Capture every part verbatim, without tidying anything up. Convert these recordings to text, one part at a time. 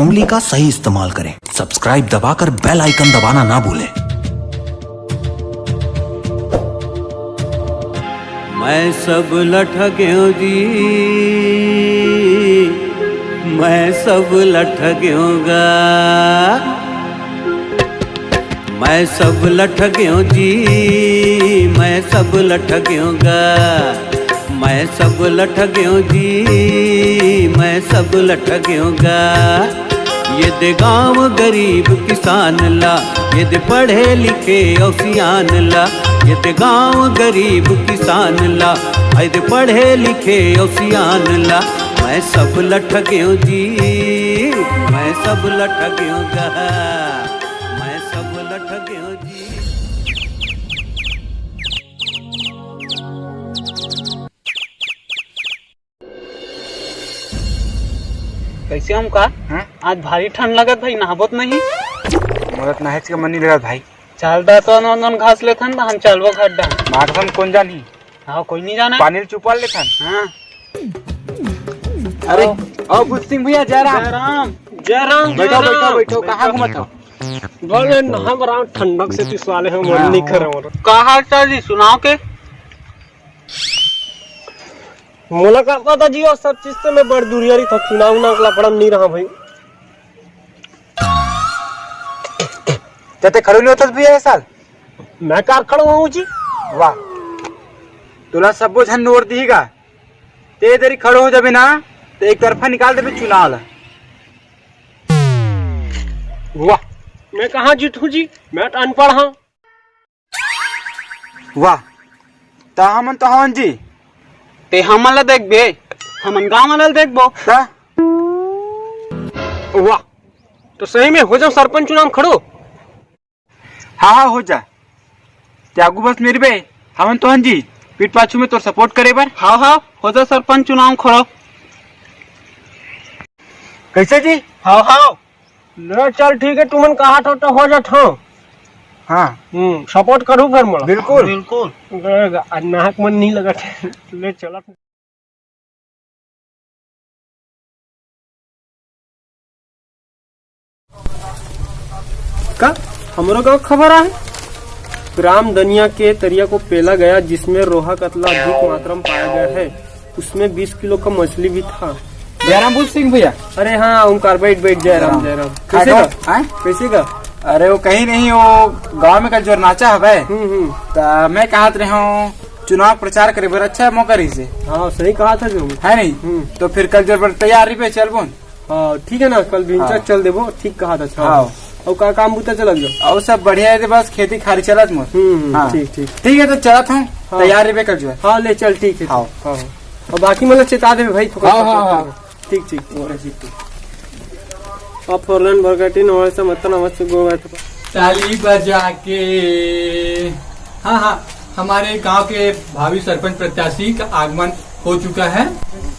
उंगली का सही इस्तेमाल करें। सब्सक्राइब दबाकर बेल आइकन दबाना ना भूलें। मैं सब लठ गयो जी, मैं सब लठ गयोगा। मैं सब लठ गयो जी, मैं सब लठ गयोगा। मैं सब लठ गयो जी, मैं सब लठ गयोगा। ये दे गांव गरीब किसान ला, ये दे पढ़े लिखे अउ सियान ला। ये दे गांव गरीब किसान ला, ये दे पढ़े लिखे अउ सियान ला। मैं सब लठ गयो जी, मैं सब लठ गयोगा। मैं सब लठ गयो जी। कैसे हम का? हाँ? आज भारी ठंड लगत भाई, नहाबोत नहीं? मोला तो नहाए के मन नहीं लगत भाई। चल दा तो नंदन घास लेथन, हम चलबो घर डाहन। मारथन कोन जानी? हाँ, कोई नहीं जाना। पानी ल चुपल लेथन। हाँ। अरे, आओ। ओ बुध सिंह भैया, जय राम। जय राम। जय राम, बैठो, जय बैठो, राम। बैठो। कहाँ घूमत हो? बोले, नहा बरा ठंडक से तिसवाले हो, मन हाँ। नहीं करे मोर। का हाल चाल जी, सुनाओ के? मोला का पता जी, वो सब चीज से मैं बड़ दूरिया रही था, चुनाव उनाव के लफड़ा में नहीं रहा भाई। ते खड़ो नहीं होता भैया ये साल? मैं कार खड़ो हूँ जी। वाह, तोला सबो झन नोट दीगा। ते देरी खड़ो हो जाबे ना, तो एक तरफा निकाल देबे चुनाव ला। वाह, मैं कहाँ जीतूं जी, मैं तो अनपढ़ हाँ। वाह, त हमन तो हवन जी। ते हमन ला देखबे, हमन गांव वाला ला देखबो। त? वाह, तो सही में हो जाओ सरपंच चुनाव में खड़ो। हाँ, हाँ, हो जा। ते आगू बस मेरी बे, हमन तो हन जी, पीठ पाछू में तोर सपोर्ट करे बर। हाँ, हाँ, हो जा सरपंच चुनाव में खड़ो। कैसे जी? हाँ, हाँ। ले चल, ठीक है, तुमन कहा था तो हो जात हो। हाँ। हम्म, सपोर्ट करू फिर मोला। बिल्कुल। बिल्कुल। अरे, आज नाहक मन नहीं लगत है। ले चलत। का हमरो गांव खबर आहे? ग्राम दनिया के तरिया को पेला गया, जिसमें रोहा कतला अधिक मात्रा में पाया गया है। उसमें बीस किलो का मछली भी था। जयराम बुध सिंह भैया। अरे हाँ, ओमकार, बैठ, बैठ, जयराम, हाँ। जयराम। कैसे खाए का? खाओ। हाँ? कैसे का? अरे वो कहीं नहीं, वो गांव में कल जोर नाचा हवे। हम्म, हम्म। त मैं कहत रहे हूँ, चुनाव प्रचार करे बर अच्छा मौका रही से। हाँ, सही कहा था जो। है नहीं? हम्म। तो फिर कल जोर पर तैयार रही पे चल बोन। हाँ, ठीक है ना, कल भी हाँ। चल देबो, ठीक कहा था। हाँ। और का काम बूता चलत जो? और सब बढ़िया है, बस खेती खारी चलत मोर। हम्म, हम्म, हाँ। ठीक, ठीक। ठीक है, तो चलत हूँ, हाँ। तैयार रही पे कल जो है। हाँ, ले चल, ठीक है। हाँ। हाँ, हाँ। और बाकी मतलब चेता देबे भाई, थोड़ा हाँ, हाँ, सा हाँ। ठीक, ठीक। और ऐसी ठीक। अब फोरलेन बरगटी नवाल से मतन अवश्य गो बैठ। ताली बजा के। हाँ, हाँ, हमारे गांव के भावी सरपंच प्रत्याशी का आगमन हो चुका है।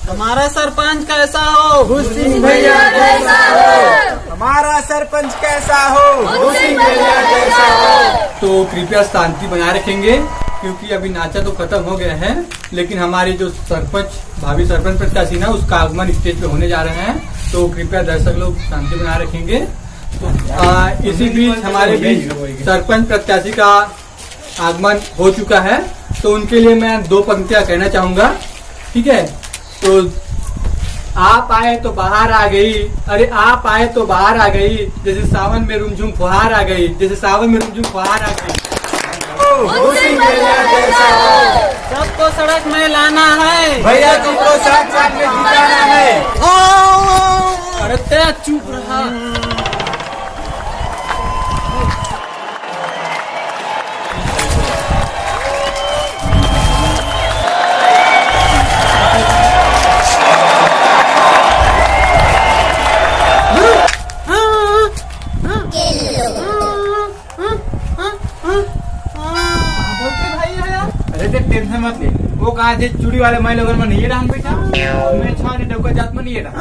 हमारा सरपंच कैसा हो? भूत सिंह भैया जैसा हो। हमारा सरपंच कैसा हो? भूत सिंह भैया जैसा हो। तो कृपया शांति बनाए रखेंगे, क्योंकि अभी नाचा तो खत्म हो गया है, लेकिन हमारे जो सरपंच, भावी सरपंच प्रत्याशी ना, उसका आगमन स्टेज पे होने जा रहे हैं, तो कृपया दर्शक लोग शांति बनाए रखेंगे। आ, इसी बीच हमारे बीच सरपंच प्रत्याशी का आगमन हो चुका है, तो उनके लिए मैं दो पंक्तियां कहना चाहूंगा। ठीक है, तो आप आए तो बाहर आ गई, अरे आप आए तो बाहर आ गई, जैसे सावन में रुमझुम फुहार आ गई, जैसे सावन में रुमझुम फुहार आ गई। सबको सड़क में लाना है। भैया तुमको साथ साथ में जिताना है। अरे तेरा चुप रहा। अरे ते टेंशन मत ले, वो कहा थे चूड़ी वाले मैं लोगन में नहीं डाल बैठा, और मैं छाने डबका जात में नहीं डाल।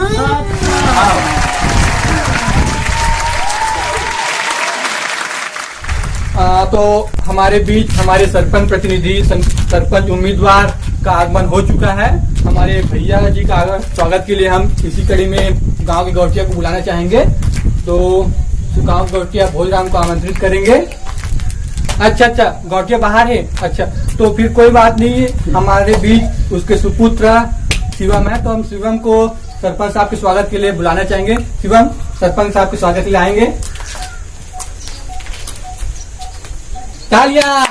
आ, तो हमारे बीच हमारे सरपंच प्रतिनिधि, सं-, सरपंच उम्मीदवार का आगमन हो चुका है। हमारे भैया जी का आगमन, स्वागत के लिए हम इसी कड़ी में गांव के गौटिया को बुलाना चाहेंगे। तो गांव के गौटिया भोजराम को आमंत्रित करेंगे। अच्छा, अच्छा, गौटिया बाहर है। अच्छा, तो फिर कोई बात नहीं है, हमारे बीच उसके सुपुत्र शिवम है, तो हम शिवम को सरपंच साहब के स्वागत के लिए बुलाना चाहेंगे। शिवम, सरपंच साहब के स्वागत के लिए आएंगे। तालियां।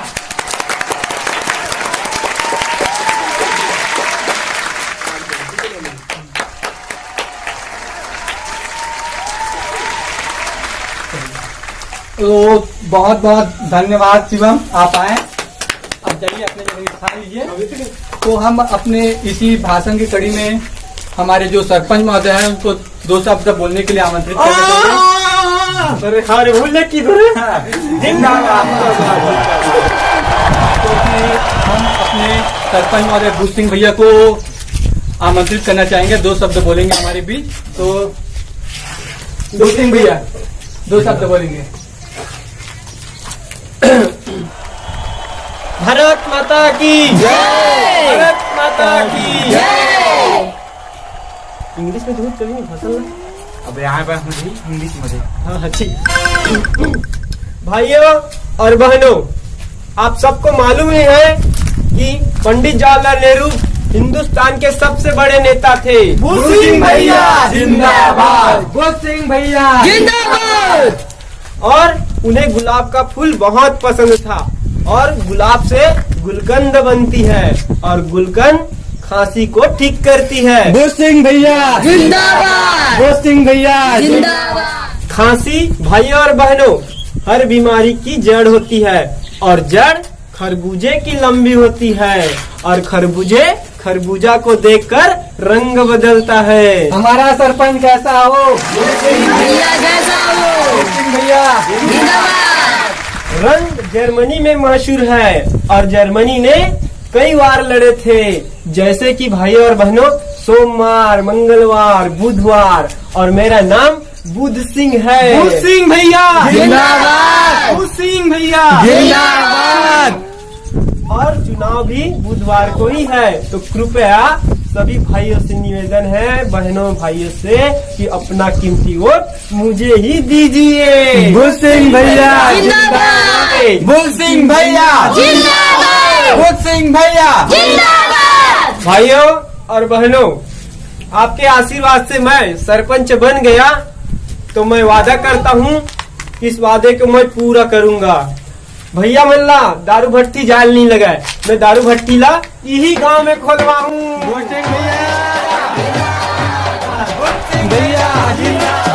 तो बहुत बहुत धन्यवाद शिवम, आप आए। आप जाइए, अपने जगह स्थान लीजिए। तो हम अपने इसी भाषण की कड़ी में हमारे जो सरपंच महोदय हैं, उनको दो शब्द बोलने के लिए आमंत्रित करना चाहेंगे। अरे हाँ रे, भूल जा की धुन। हाँ। जिंदाबाद। तो फिर हम अपने सरपंच महोदय भूत सिंह भैया को आमंत्रित करना चाहेंगे, दो शब्द बोलेंगे हमारे बीच। तो भूत सिंह भैया दो शब्द बोलेंगे। भारत माता की जय। भारत माता की जय। इंग्लिश में झूठ चली भाषण ना। अब यहाँ पर हम भी इंग्लिश मध्ये। हाँ, हाँ, ठीक। भाइयों और बहनों, आप सबको मालूम ही है कि पंडित जवाहरलाल नेहरू हिंदुस्तान के सबसे बड़े नेता थे। भूत सिंह भैया जिंदाबाद। भूत सिंह भैया जिंदाबाद। और उन्हें गुलाब का फूल बहुत पसंद था और गुलाब से गुलकंद बनती है और गुलकंद खांसी को ठीक करती है। भूत सिंह भैया जिंदाबाद। भूत सिंह भैया जिंदाबाद। खांसी, भाइयों और बहनों, हर बीमारी की जड़ होती है और जड़ खरबूजे की लंबी होती है और खरबूजे खरबूजा को देखकर रंग बदलता है। हमारा सरपंच कैसा हो? भैया जैसा हो। भैया जिंदाबाद। रंग जर्मनी में मशहूर है और जर्मनी ने कई वार लड़े थे, जैसे कि भाइयों और बहनों, सोमवार, मंगलवार, बुधवार। और मेरा नाम बुध सिंह है। बुध सिंह भैया जिंदाबाद। बुध सिंह भैया जिंदाबाद। और चुनाव भी बुधवार को ही है, तो कृपया सभी भाइयों से निवेदन है, बहनों भाइयों से, कि अपना कीमती वोट मुझे ही दीजिए। बुध सिंह भैया जिंदाबाद। बुध सिंह भैया जिंदाबाद। बुध सिंह भैया जिंदाबाद। भाइयों और बहनों, आपके आशीर्वाद से मैं सरपंच बन गया, तो मैं वादा करता हूँ, इस वादे को मैं पूरा करूंगा। भैया मन ला दारू भट्टी जाल नहीं लगाए, मैं दारू भट्टी ला यही गांव में खोलवाहूँ। भैया जिंदाबाद।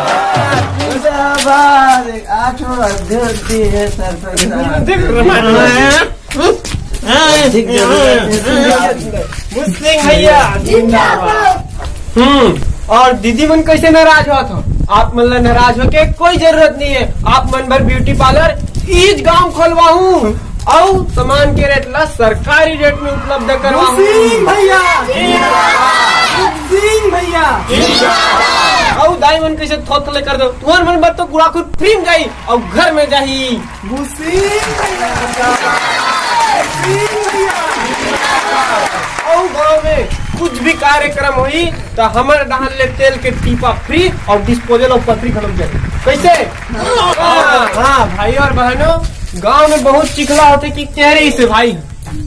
आठ अभ्यर्थी है सरपंच साहब। देख रहा है। ठीक जरूरत है। मुस्लिम भैया जिंदाबाद। हम्म। और दीदी मन कैसे नाराज हुआ था? आप मन ला नाराज होके कोई जरूरत नहीं है। आप मन बर ब्यूटी पार्लर इस गांव खोलवाहूँ। अउ सामान के रेट ला सरकारी रेट में उपलब्ध करवाहूँ। सिंह भैया। सिंह भैया। अउ दाई मन कैसे थोथले कर दो, तुम्हार मन बर तो गुड़ाखुर फ्री में जाई अउ घर में जाही। मुस्लिम भैया। मुस्लिम भैया। अउ गांव में कुछ भी कार्यक्रम होई, तो हमर डहान ले तेल के टीपा फ्री और डिस्पोजल और पथरी खत्म जाए। कैसे? हाँ, हाँ, भाई और बहनों, गांव में बहुत चिखला होथे कि कह रही से भाई,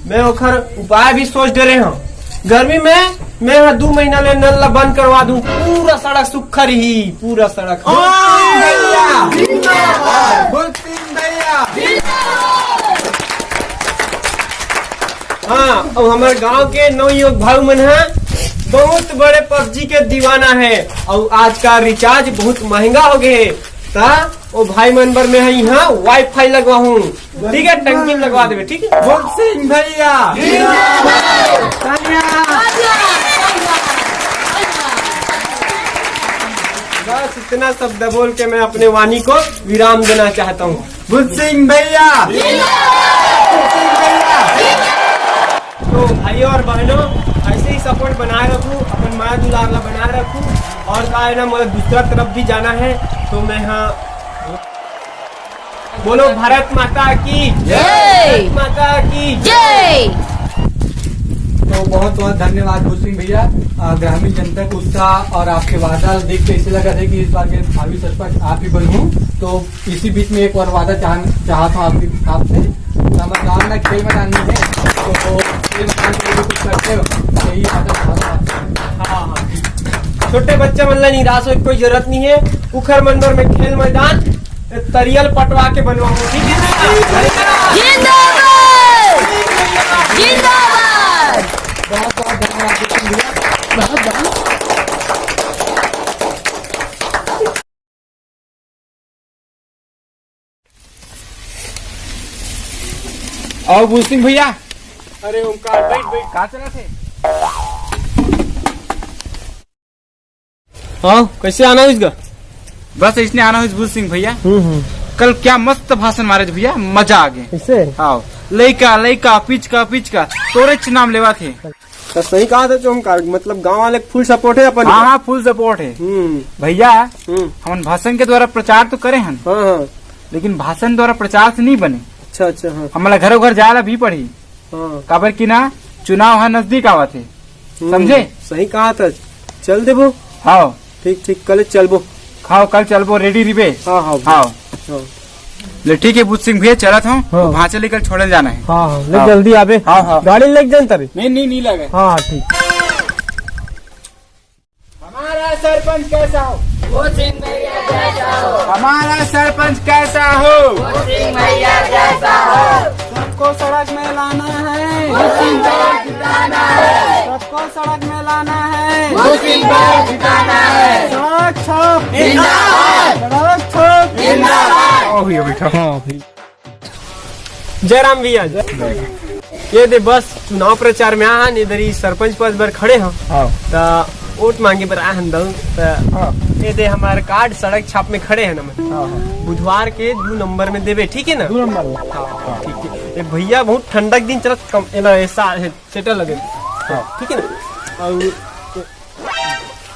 मैं ओखर उपाय भी सोच डरे हूँ। गर्मी में मैं ह दू महीना ले नल ला बंद करवा दूं, पूरा सड़क सूखा रही, पूरा सड़क। भूत सिंह भैया जिंदाबाद। भूत सिंह भैया। हाँ, अउ हमर गांव के नवयुवक भाई मन ह बहुत बड़े पबजी के दीवाना है, अउ आज का रिचार्ज बहुत महंगा हो गए हे, त ओ भाई मन बर मैं ह इहाँ वाईफाई लगवाहूँ। ठीक है, टंकी में लगवा देवे, ठीक है? भूत सिंह भैया। तालियां। बस इतना शब्द बोल के मैं अपने वाणी को विराम देना चाहता हूँ। भूत सिंह भैया। तो भाइयों और बहनों, ऐसे ही सपोर्ट बनाए रखू, अपन माया दुलार ला बनाए रखू। और का है ना, मोला दूसरा तरफ भी जाना है, तो मैं हाँ बोलो भारत माता की जय। भारत माता की जय। तो बहुत बहुत धन्यवाद भूत सिंह भैया। अ, ग्रामीण जनता का उत्साह और आपके वादा देख के ऐसे लगा था कि इस बार के भावी सरपंच आप ही बनहू। तो इसी बीच में एक और वादा चाह चाहत हूँ आपके, आपसे। हमारे गाँव में खेल मैदान नहीं है, तो खेल मैदान के लिए कुछ करते हो, यही वादा चाहत हूँ आपसे। हाँ, हाँ। छोटे बच्चा मन ला निराश होए के कोई जरूरत नहीं है। उखर मन बर में खेल मैदान तरियल पटवा के बनवाहूँ, ठीक है? जिंदाबाद! जिंदाबाद! बहुत बहुत धन्यवाद भूत सिंह भैया। बहुत बहुत। आओ भूत सिंह भैया। अरे ओमकार, बैठ, बैठ। का चलत हे? हाँ, कैसे आना है इसका? बस इसने आना है भूत सिंह भैया। हम्म, हम्म। कल क्या मस्त भाषण मारे थे भैया, मजा आ गया। कैसे? हाँ, लइका लइका, पिचका पिचका, तोरेच नाम लेवा थे। तो सही कहा था चोमकार, मतलब गांव वाले full support है अपन हाँ का। हाँ, full support है। हम्म। भैया, हम्म। हमन भाषण के द्वारा प्रचार तो करे हन, हाँ, हाँ। लेकिन भाषण द्वारा प्रचार से नहीं बने। अच्छा, अच्छा, हाँ। हमला घरों घर जाए ला भी पड़ही। हाँ। काबर कि ना, चुनाव ह नजदीक आवत हे। हम्म, समझे? सही कहा था। चल देबो। हाँ। ठीक, ठीक, कल चलबो। हाँ, कल चलबो, ready रहिबे। हाँ, हाँ, हाँ। हाँ। ले ठीक है भूत सिंह भैया, चलत हूँ। हाँ। भांचा लेकर छोड़े जाना है। हाँ, हाँ, ले हाँ। जल्दी आबे। हाँ, हाँ। गाड़ी लेके जान तारे। नहीं, नहीं, नहीं लगे। हाँ, ठीक। हमारा सरपंच कैसा हो? भूत सिंह भैया जैसा हो। हमारा सरपंच कैसा हो? भूत सिंह भैया जैसा हो। सबको सड़क में लाना है। भूत सिंह भैया जिताना है। सबको सड़क में लाना है। भूत सिंह भैया जिताना है। सड़क छाप जिंदाबाद। सड़क छाप जिंदाबाद। आओ भैया, बैठो। हाँ, भाई। जय राम भैया, जय। ये दे बस चुनाव प्रचार में आहन, इधर ही सरपंच पद बर खड़े हन। हाँ। त वोट मांगे बर आहन दल। त हाँ। ये दे हमार कार्ड सड़क छाप में खड़े हन हमन। हाँ, हाँ। बुधवार के दू नंबर में देबे, ठीक है ना? दू नंबर में। हाँ, हाँ, ठीक है। ये भैया बहुत ठंडा के दिन चलत कम, ये ना, ऐसा है, सेटल लगे। हाँ। ठीक है ना? और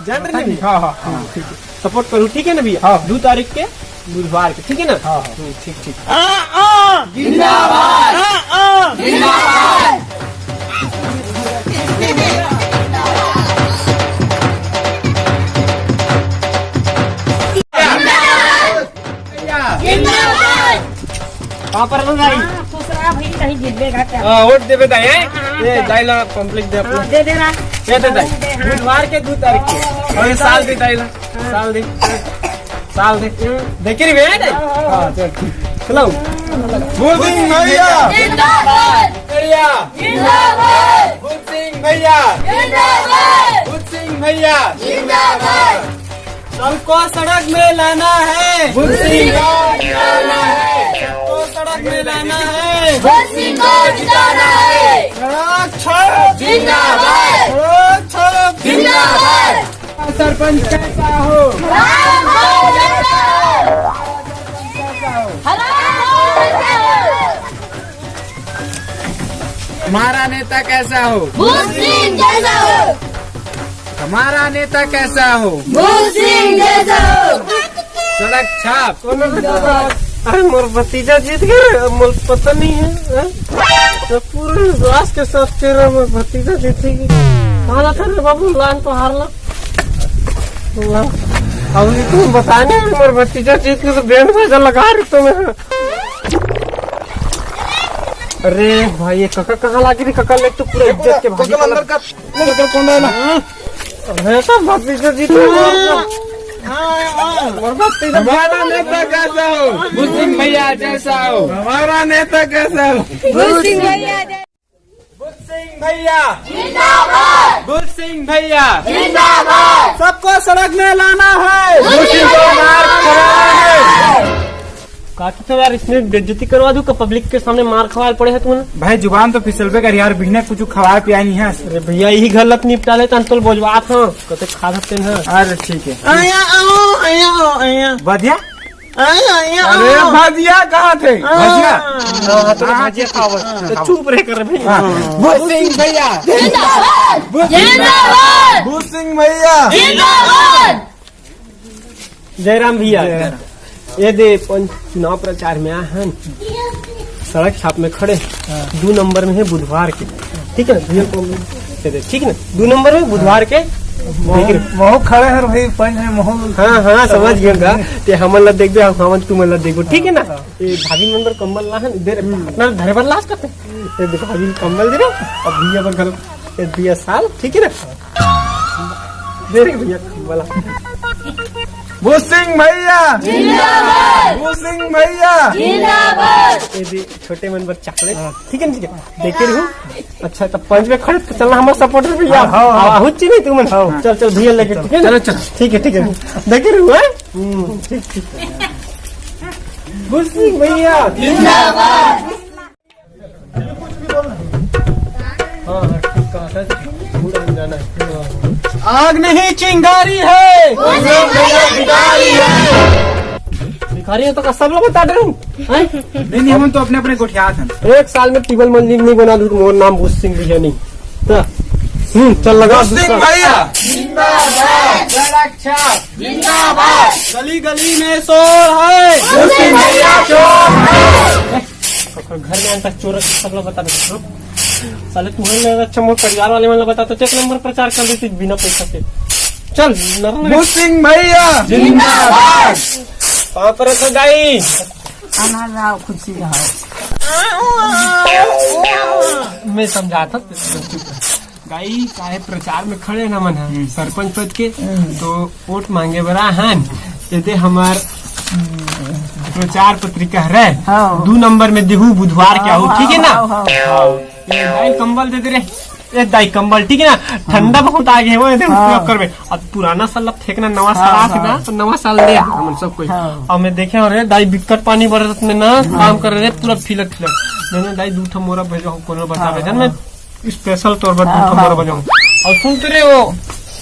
जान रहे हैं? हाँ, हाँ, हाँ। ठीक है। सपोर्ट करूँ, ठीक है ना भैया? हाँ। दो तारीख के बुधवार के, ठीक है ना? हाँ, हाँ। हम्म, ठीक, ठीक। आ, आ! जिंदाबाद! आ, आ! जिंदाबाद! जिंदाबाद! पापड़ में भाई। हाँ, खुश रहा भाई, कहीं जीतबे का क्या? हाँ, वोट देबे दाई, हैं? हाँ, हाँ, ये हाँ। दाई ला पम्पलेट दे अपना। हाँ, दे दे रहा। ये दे दाई। दे, हाँ। बुधवार के दो तारीख के। और ये साल दे दाई ला। हाँ। साल दे। साल दे। हम्म। देखे रही बहन? हाँ, हाँ, हाँ। हाँ, चल, ठीक। चलो। भूत सिंह भैया। जिंदाबाद। भैया। जिंदाबाद। भूत सिंह भैया। जिंदाबाद। भूत सिंह भैया। जिंदाबाद। सबको सड़क में लाना है। भूत सिंह को जिताना है। सबको सड़क में लाना है। भूत सिंह को जिताना है। सड़क छोड़ो। जिंदाबाद। सड़क छोड़ो। जिंदाबाद। सरपंच कैसा हो? हमारा नेता कैसा हो? भूत सिंह जैसा हो। हमारा नेता कैसा हो? भूत सिंह जैसा हो। सड़क छाप। अरे मोर भतीजा जीत गया रे, मोर पता नहीं है, हैं? तो पूरे विश्वास के साथ कह रहा मोर भतीजा जीतेगी। हारा था रे बाबू, लान तो हार ला। ला। अब ये तुम बताने में मोर भतीजा जीत के तो बैंड बाजा लगा रहे तुम्हें। अरे भाई, ये काका कहाँ लागे रे? काका ले तो पूरा इज्जत के भागी अंदर का। अरे तो भतीजा जी तो हमारा नेता कैसा हो? भूत सिंह भैया जैसा हो। हमारा नेता कैसा हो? भूत सिंह भैया जय- भूत सिंह भैया जिंदाबाद। भूत सिंह भैया जिंदाबाद। सबको सड़क में लाना है। भूत सिंह को मार खवाना है। काकी तो यार, इसमें बेइज्जती करवा दूं का? पब्लिक के सामने मार खवाल पड़े है तुमने। भाई, जुबान तो फिसलबे कर यार, बिहने कुछ खवाए पियाए नहीं है। अरे भैया, यही गलत निपटा ले, तन तोल बोझवात हो, कते खा सकते हैं। अरे ठीक है। आया, आओ, आया, आओ, आया। बधिया? आया, आया, अरे आओ। भजिया कहाँ थे? हाँ। भजिया? हाँ, हाँ, तो हाँ, भजिया ठीक है। खाओ। हाँ, तो खाओ। चुप रह कर भाई। हाँ। भूत सिंह भैया। जिंदाबाद। भूत सिंह भैया। जिंदाबाद। भूत सिंह भैया। जिंदाबाद। जयराम भैया, जयराम। ये दे अपन चुनाव प्रचार में आए हैं, सड़क छाप में खड़े, हाँ। दो नंबर में है बुधवार के। ठीक है ना, भैया को दे दे, ठीक है ना, दो नंबर में बुधवार के देख रहे। महू खड़े हर भाई, पंच में महू। हाँ, हाँ, समझ गए का। ते हमन ला देखबे, हम, हमन तुमन ला देखबो, ठीक है ना? ये भाभी नंबर कंबल ला है, दे रे, अपना धरे बर लाज करते। ये देखो, भाभी कंबल दे रहे, अब भैया पर घलो, ये भैया साल, ठीक है ना? दे रे भैया कंबल। भूत सिंह भैया जिंदाबाद। भूत सिंह भैया जिंदाबाद। ये दे छोटे मन बर चॉकलेट, ठीक है, ठीक है, देखे रहू। अच्छा, तो पंच में खड़े तो चलना, हमारा सपोर्टर भैया। हाँ, हाँ, हाँ। आहू ची नहीं तुमन। हाँ। चल, चल भैया लेके, ठीक है ना? चलो, चलो। ठीक है, ठीक है, देखे रहू, हैं? हम्म, ठीक, ठीक। भूत सिंह भैया जिंदाबाद। हाँ, हाँ, ठीक कहा था। आग नहीं, चिंगारी है। भिखारी है तो का सब लोग बता दे रहे हूँ, हैं? नहीं, नहीं, हम तो अपने, अपने गोठियात हैं। एक साल में टेबल मंजिल नहीं बना दूँ तो मोर नाम भूत सिंह भैया नहीं। तो, हम्म, चल लगा भूत सिंह दूसरा। भैया जिंदाबाद। जिंदाबाद। गली गली में शोर है। भूत सिंह भैया शोर है। ओकर घर में तक चोर सब लोग बता दे। रुक। साले तू ही ना, अच्छा मोर परिवार वाले मन ला बता तो एक नंबर प्रचार कर देती बिना पैसा के। चल, नरल भूत सिंह भैया जिंदाबाद। पाँव पर रख दे दाई। खाना लाओ, खुशी रहो। मैं समझाता। दाई, काहे प्रचार में खड़े ना मन ह, हम्म। सरपंच पद के, हम्म। तो वोट मांगे बर आहन, एदे हमार, हम्म, प्रचार पत्रिका हरे, हाँ। दू नंबर में देहू, बुधवार के आहू, हाँ, ठीक है ना? हाँ, हाँ। हाँ। ये दाई कंबल दे दे रे, ये दाई कंबल, ठीक है ना? ठंडा बहुत आ गया है, वो एदे हाँ। उपयोग करबे। अब पुराना साल ला फेंकना, नवा साल हाँ, आथे ना, हाँ। तो नवा साल ले हमन सब कोई। हाँ। और मैं देखे, अरे दाई, बिकट पानी बरसत में ना, हाँ। काम कर रहे, पूरा फिलक फिलक। मैंने दाई, दू ठो मोरा भेजो, कोनो बता हाँ, दे, जन मैं हाँ। स्पेशल तौर पर हाँ, दू ठो हाँ। मोर बजाऊं। और सुन तो रे, वो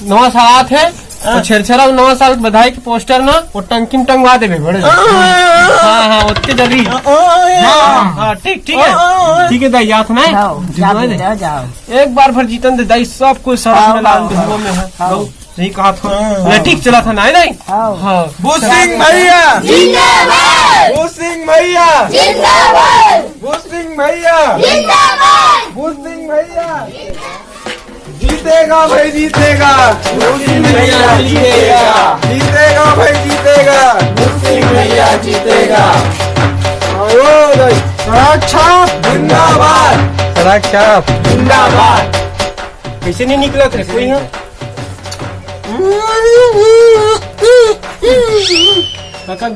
नवा साल आत है, हाँ। और छेरछेरा नवा साल बधाई के पोस्टर ना, वो टंकी में टंगवा देबे, बड़े। हाँ, हाँ, ओतके जल्दी। हाँ, हाँ, ठीक, ठीक है। हाँ, हाँ। ठीक है, दाई, याद नहीं? जाओ, जितवा जाओ, दे। जाओ, जाओ। एक बार भर जीतन दे, दाई, सब कुछ सड़क हाँ, में लाल हाँ, दुनिया में है। हाँ। बहुत सही कहा था। हाँ। ले, ठीक चला था ना, नहीं? हाँ। हाँ। भूत सिंह भैया जिंदाबाद। भूत सिंह भैया जिंदाबाद। भूत सिंह भैया जिंदाबाद। भूत सिंह भैया जीतेगा भाई, जीतेगा। भूत सिंह भैया जीतेगा। जीतेगा भाई, जीतेगा। भूत सिंह भैया जीतेगा। आयो भाई। सड़क छाप जिंदाबाद। सड़क छाप जिंदाबाद। कैसे नहीं निकला था कोई, हाँ? काका,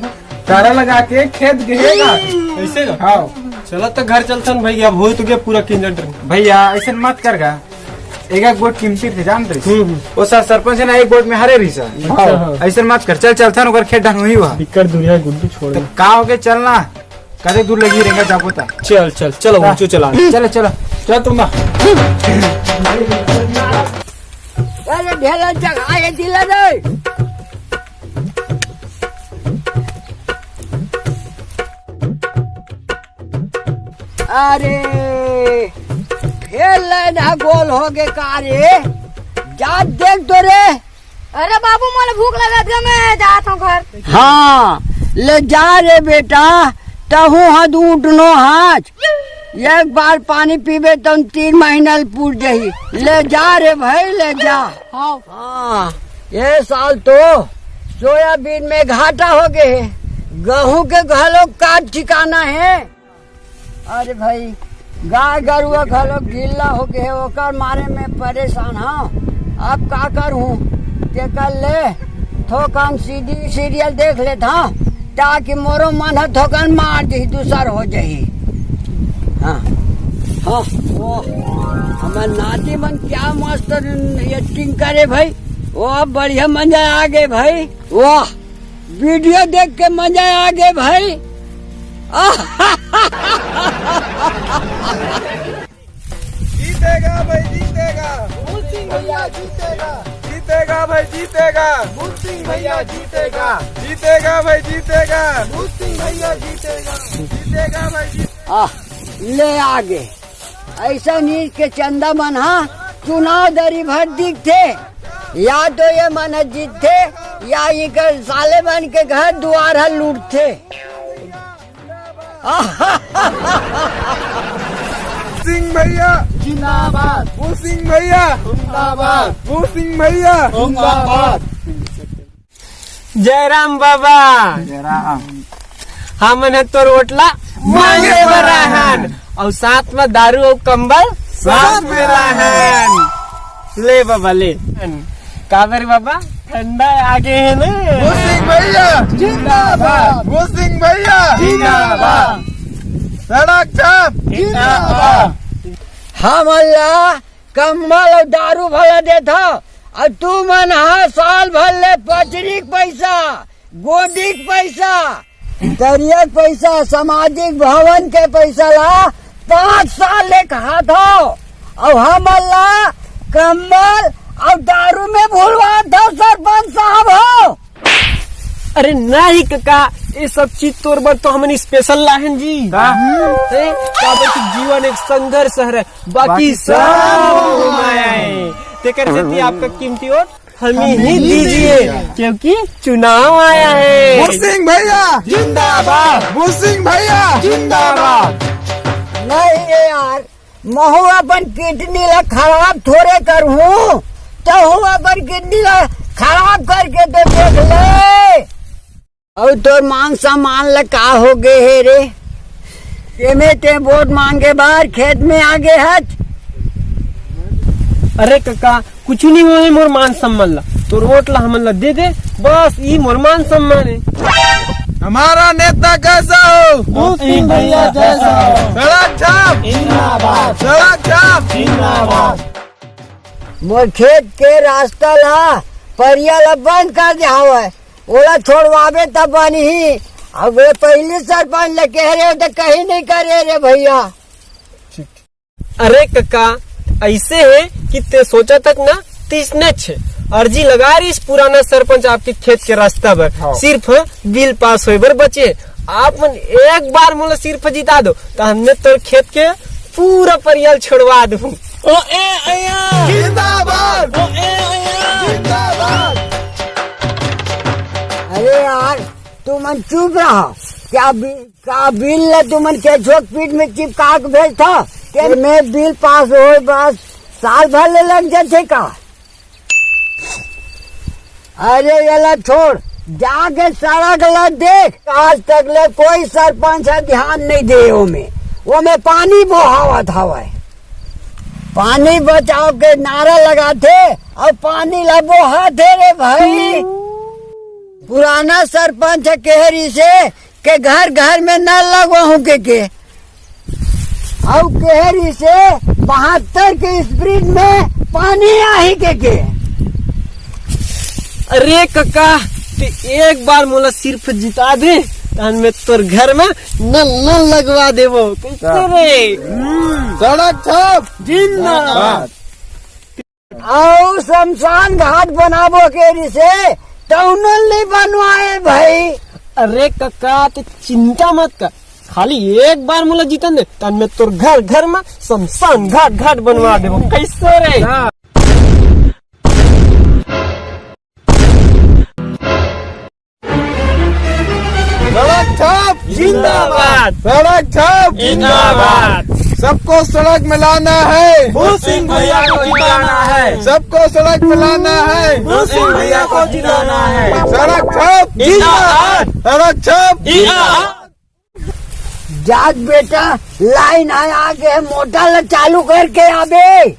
तारा लगा के खेत गहेगा। ऐसे का? हाँ। चला तो घर चलथन भैया, अब हो तो गया पूरा किंजर। भैया, ऐसे मत कर गा। एक, एक वोट कीमती थे, जानते? हम्म, हम्म। वो सर सरपंच है ना, एक वोट में हारे रही सर। अच्छा, हाँ। ऐसे मत कर, चल चलथन, ओकर खेत धान वही हुआ। दिक्कत दुनिया गुड्डू छोड़ तो दे। का हो गया, चलना। कदे दूर लगी रहेगा, जाबो ता। चल, चल, चलो, हाँ। ऊंचो चला। चलो, चलो। चल तुम ना। अरे, ढेला जगह ये दिला रे। अरे, फेर लाइन हा गोल हो गे का रे? जा देख तो रे। अरे बाबू, मोला भूख लगत गा, मैं जात हूँ घर। हाँ, ले जा रे बेटा, तहूँ हा दूटनो हाथ। एक बार पानी पीबे तो तीन महीना ल पूर जाही। ले जा रे भाई, ले जा। हाँ। हाँ, ये साल तो सोयाबीन में घाटा हो गए है, गहूं के घलो का ठिकाना है। अरे भाई, गाय गरुआ घलो गिल्ला हो गए है, ओकर मारे में परेशान हूँ। अब का करूँ, तेकर ले थोकन सीधी सीरियल देख लेत हूँ, ताकि मोरो मन ह थोकन मार दही, दूसर हो जाही। हाँ, हाँ, ओ, हमर नाती मन क्या मस्त एक्टिंग करे भाई, ओ बढ़िया मजा आ गए भाई, वाह, वीडियो देख के मजा आ गए भाई। जीतेगा भाई, जीतेगा। भूत सिंह भैया जीतेगा। जीतेगा भाई, जीतेगा। भूत सिंह भैया जीतेगा। जीतेगा भाई, जीतेगा। भूत सिंह भैया जीतेगा। जीतेगा भाई, जीतेगा। आह, ले आगे। ऐसा नीच के चंदा मन हा चुनाव दरी भर दिखथे। या तो ये मन ह जीतथे, या इकर साले मन के घर दुआर ह लूटथे। सिंह भैया जिंदाबाद। भू सिंह भैया जिंदाबाद। भू सिंह भैया जिंदाबाद। जय राम बाबा। जय राम। हमन ह तोर ओटला मांगे बर आहन, अउ साथ म दारू अउ कंबल साथ में रहन। ले बाबा ले। काबर बाबा, ठंडा आगे हे ना। भू सिंह भैया जिंदाबाद। भू सिंह भैया जिंदाबाद। सड़क छाप जिंदाबाद। हमन ला कंबल अउ दारू भला देथव, अउ तुमन ह साल भर ले पचरी के पैसा, गोदी के पैसा, तरिया के पैसा, सामाजिक भवन के पैसा ला पाँच साल ले खाथव, अउ हमन ला कंबल अउ दारू में भुलवाथव सरपंच साहब हो। अरे नहीं कका, ये सब चीज तोर बर तो हमन स्पेशल लाहन जी। का? ए, काबर कि जीवन एक संघर्ष हरे, बाकी बाकी सब सब माया हे। तेकर सेती आपका कीमती वोट हमें ही दीजिए, क्योंकि चुनाव आया है। भू सिंह भैया जिंदाबाद। भू सिंह भैया जिंदाबाद। नहीं रे यार, महू अपन किडनी ला खराब थोड़े करहूँ, तहू अपन किडनी ला खराब करके तो देख ले। अउ तोर मान सम्मान ला का हो गे हे रे? एमे ते वोट मांगे बर खेत में आ गे हच। अरे कका, कुछ नहीं होए मोर मान सम्मान ला, तोर वोट ला हमन ला दे दे, बस ई मोर मान सम्मान हे। हमारा नेता कैसा हो? भू सिंह भैया जैसा हो। सड़क छाप जिंदाबाद। सड़क छाप जिंदाबाद। मोर खेत के रास्ता ला परिया ला बंद कर दे हवय, ओला छोड़वाबे तब बनही। अब ये पहिली सरपंच ले कहे रेहेंव त कहीं नहीं करे रे भैया। अरे कका, ऐसे हे कि ते सोचा तक ना, तइसने छे। अर्जी लगा रहिस पुराना सरपंच आपके खेत के रास्ता बर, हाँ। सिर्फ बिल पास होए बर बचे। आप मन एक बार मोला सिर्फ जिता दो, त हमन तोर खेत के पूरा परिया ल छोड़वा दूँ। ओ ए अया जिंदाबाद। ओ ए अया जिंदाबाद। अरे यार, तुमन चुप रहा। क्या बि-, का बिल ला तुमन केचुआ के पीठ में चिपका के भेजथा? के में बिल पास होए बस साल भर ले लग जाथे का? अरे येला छोड़, जाके सड़क ला देख। आज तक ले कोई सरपंच ह ध्यान नहीं दे ओमे, ओमे पानी बोहावत हवय। पानी बचाओ के नारा लगाथे अउ पानी ला बोहाथे रे भाई। पुराना सरपंच ह कहे रिहिसे के घर घर में नल लगवाहूं के, के। अउ कहे रिहिसे बहत्तर के स्प्रिंट में पानी आही के, के। अरे कका, ते एक बार मोला सिर्फ जिता दे, तहन मैं तोर घर में नल, नल लगवा देबो। कैसे रे? सड़क छाप जिंदाबाद। अउ शमशान घाट बनाबो के रिहिसे, तउन ल नहीं बनवाए भाई। अरे कका, ते चिंता मत कर, खाली एक बार मोला जीतन दे, तहन मैं तोर घर घर में शमशान घाट घाट बनवा देबो। कैसे रे? सड़क छाप जिंदाबाद। सड़क छाप जिंदाबाद। सबको सड़क में लाना है। भू सिंह भैया को जिताना है। सबको सड़क में लाना है। भू सिंह भैया को जिताना है। सड़क छाप जिंदाबाद। सड़क छाप जिंदाबाद। जाग बेटा, लाइन आय, आगे हे, मोटर ला चालू करके आबे।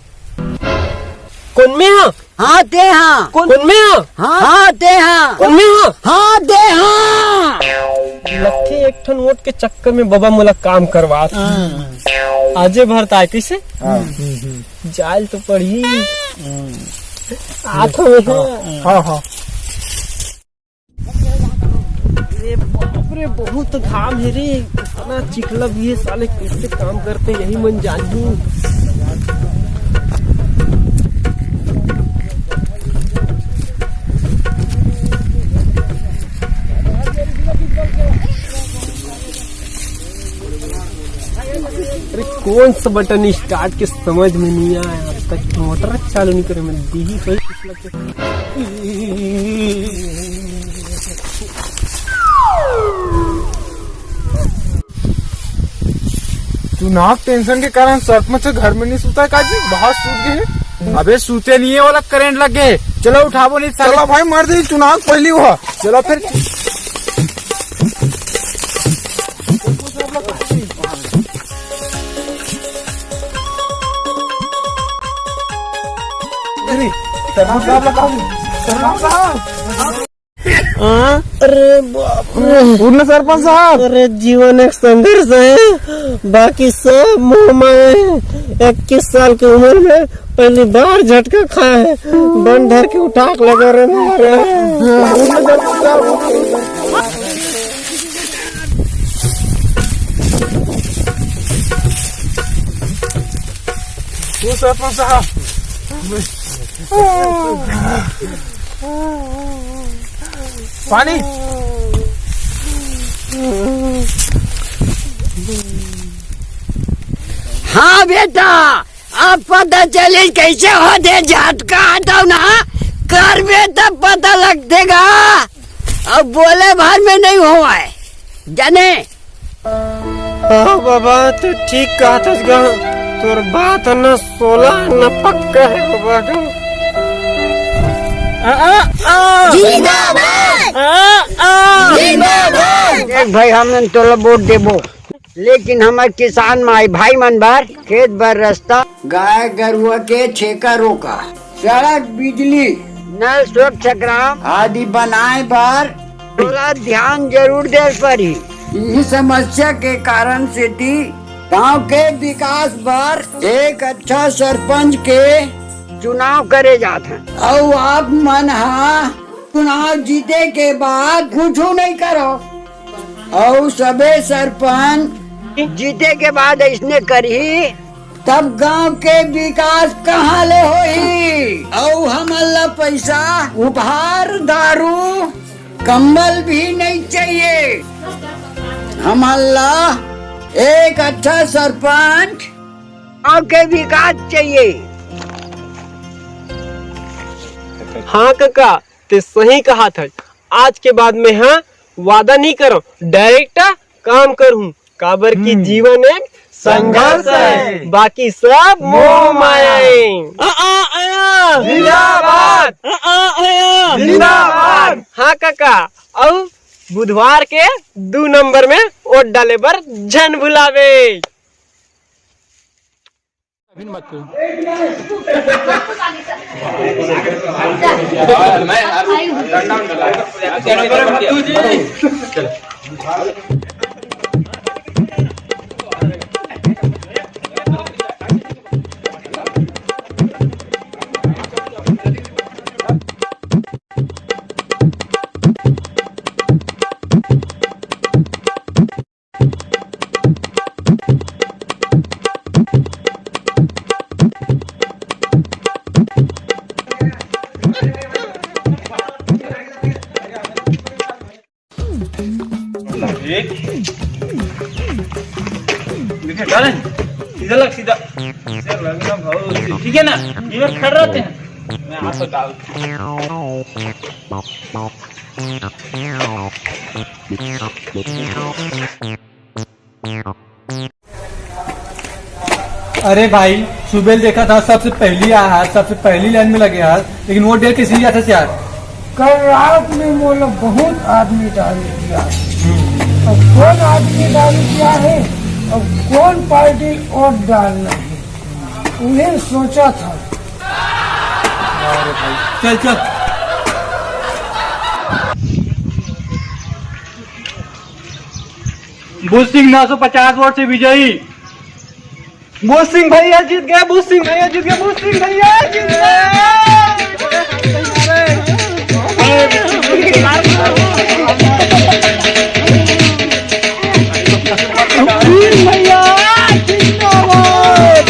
कोन में हा? हाँ, ते हा। कोन, कोन में हा? हाँ, हाँ, ते हा। कोन में हा? हाँ, ते हा। लखे एक ठन वोट के चक्कर में बबा मोला काम करवात। हाँ। आजे भर ताय कैसे? हाँ। जायल तो पड़ी। हाँ। आथो में हा। हाँ, हाँ। अरे बाप रे, बहुत घाम हे रे, इतना चिखला भी हे साले, कैसे काम करते यही मन जानही। अरे कौन सा बटन स्टार्ट के समझ में नहीं आया, आज तक मोटर चालू नहीं करे, मैं दीदी सही। नाक टेंशन के कारण सरपंच घर में नहीं सुता है काजी, बाहर सूत गए हैं। अबे सूते नहीं है, वाला करंट लग गए। चलो उठाबो नहीं साले। चलो भाई, मर दे चुनाव पहली हुआ। चलो फिर। अरे, सरपंच साहब, सरपंच साहब। हाँ? अरे बाप रे। उठना सरपंच साहब। अरे जीवन एक संघर्ष है, बाकी सब मोह माया है। इक्कीस साल की उम्र में पहली बार झटका खाया है, बन धर के उठा के लगा रे मारे। उठना सरपंच साहब। वो सरपंच साहब। पानी। हाँ बेटा, अब पता चली कैसे होथे झटका हटाना, करबे तब पता लगथे गा। अब बोले भर में नहीं होवय, जाने। हाँ बाबा, तू ठीक कहत हस गा, तोर बात न सोला न पक्का है बाबा। आ, आ, आ। जिंदाबाद। आ, आ। जिंदाबाद। देख भाई, हमन तोला वोट देबो, लेकिन हमर किसान माई भाई मन बर खेत बर रास्ता, गाय गरुआ के छेका रोका, सड़क, बिजली, नल, स्वच्छ ग्राम आदि बनाए बर तोला ध्यान जरूर दे पड़ही। इही समस्या के कारण सेती गांव के विकास बर एक अच्छा सरपंच के चुनाव करे जात हे। अउ आप मन हा चुनाव जीते के बाद कुछु नहीं करो, अउ सबे सरपंच जीते के बाद ऐसने करही, तब गांव के विकास कहां ले होही? अउ हमन ला पैसा, उपहार, दारू, कंबल भी नहीं चाहिए। हमन ला एक अच्छा सरपंच, गांव के विकास चाहिए। हाँ कका, ते सही कहा था। आज के बाद में हाँ वादा नहीं करो, डायरेक्ट काम करहूं, काबर की हम्म। जीवन एक संघर्ष है, बाकी सब मोह माया है। आ, आ, आया। जिंदाबाद। आ, आ, आया। जिंदाबाद। हाँ काका, अउ बुधवार के दू नंबर में वोट डाले बर झन भुलावे। अभी मत करो। सीधा लग, सीधा। ठीक है ना, ये खड़ रहे हैं। मैं आपको डाल अरे भाई, सुबह देखा था, सबसे पहली आया है, सबसे पहली लाइन में लगे है, लेकिन वो डेढ़ के सीरियस है यार। कल रात में मोला बहुत आदमी डाल दिया। अब कौन आदमी डाल दिया है, अब कौन पार्टी और डालना है, उन्हें सोचा था। चल, चल। बुध सिंह नौ सौ पचास वोट से विजयी। बुध सिंह भैया जीत गए, बुध सिंह भैया जीत गए, बुध सिंह भैया जीत गए। बुध सिंह भैया जिंदाबाद।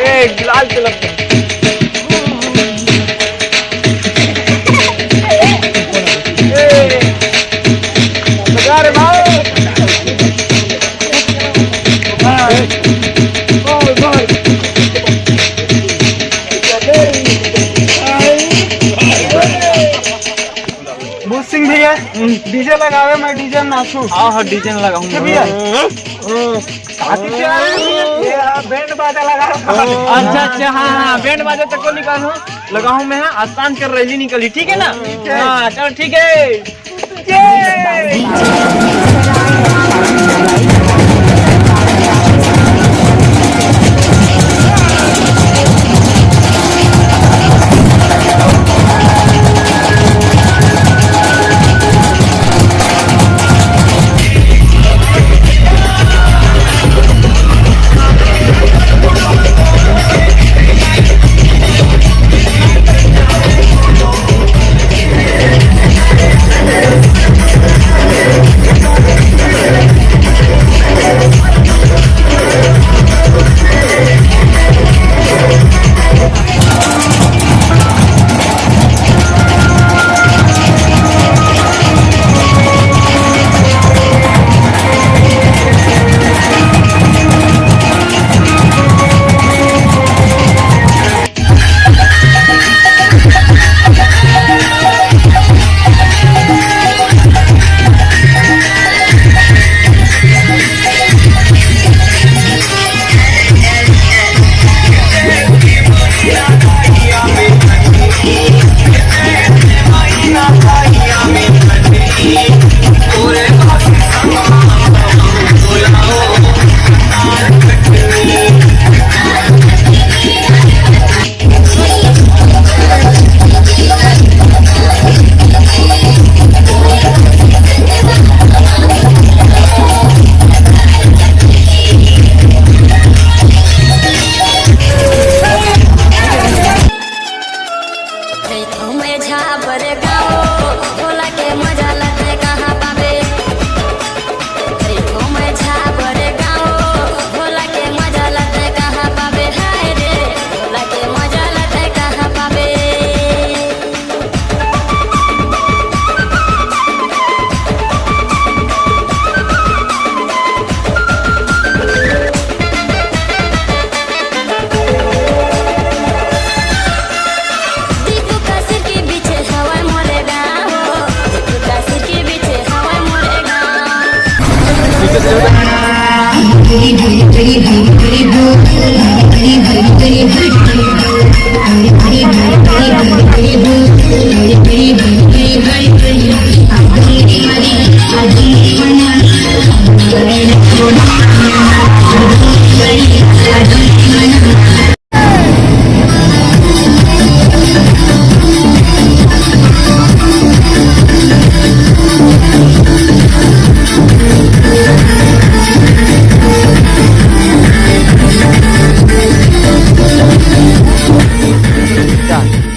ए, लाल तिलक। बुध सिंह डीजे लगावे, मैं डीजे नाचू। हाँ, हाँ, डीजे लगाऊंगा। भैया। हाँ। ये बैंड बाजा लगा। अच्छा, अच्छा, हाँ, हाँ, बैंड बाजा तक को निकालू, लगाऊं मैं, हाँ, आसान कर रैली निकली, ठीक है ना? ठीक है। हाँ, चलो, ठीक है।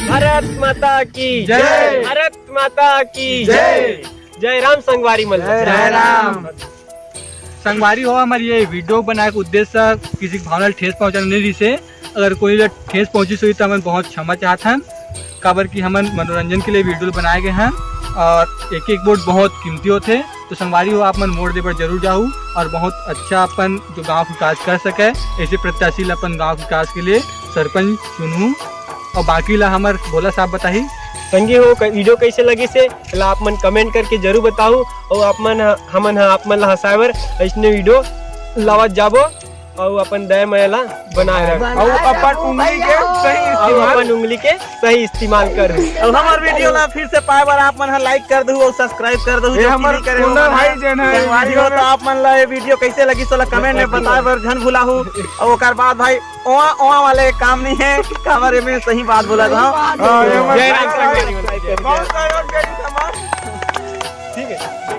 भारत माता की जय। भारत माता की जय। जय राम संगवारी मन। जय राम। संगवारी हो, हमर ये वीडियो बनाए के उद्देश्य किसी के भावना ल ठेस पहुंचाना नहीं रिहिसे। अगर कोई ला ठेस पहुंचिस होही त हमन बहुत क्षमा चाहत हन, काबर कि हमन मनोरंजन के लिए वीडियो बनाए गए हन और एक एक वोट बहुत कीमती होथे। तो संगवारी हो, आप मन वोट दे बर जरूर जाहू और बहुत अच्छा अपन जो गांव के विकास कर सके, ऐसे प्रत्याशी ला अपन गांव के विकास के लिए सरपंच चुनहू। और बाकी ला हमर भोला साहब बताही। संगी हो, क-, वीडियो कैसे लगिस हे, ला आप मन कमेंट करके जरूर बताहू। और आप मन ह-, हमन ह आप मन ला हंसाए बर अइसने वीडियो लावत जाबो। और अपन दया मया ला बनाए रख। और अपन उंगली के सही और इस्तेमाल। अपन उंगली के सही इस्तेमाल कर। और हमर वीडियो ला फिर से पाए बर आप मन ह लाइक कर दहू और सब्सक्राइब कर दहू, ये जो हमर कि नहीं करे हो कुंदन मन ह। भाई जेन है संगवारी हो, वीडियो तो में। आप मन ला ये वीडियो कैसे लगिस ओला कमेंट में बताए बर झन भुलाहू। और ओकर बाद भाई ओआ, ओआ वाले काम नहीं है, काबर एमे सही बात बोला था। हाँ, ये हमर जय राम संगवारी हो। बहुत सारे और कई सामान। ठीक है।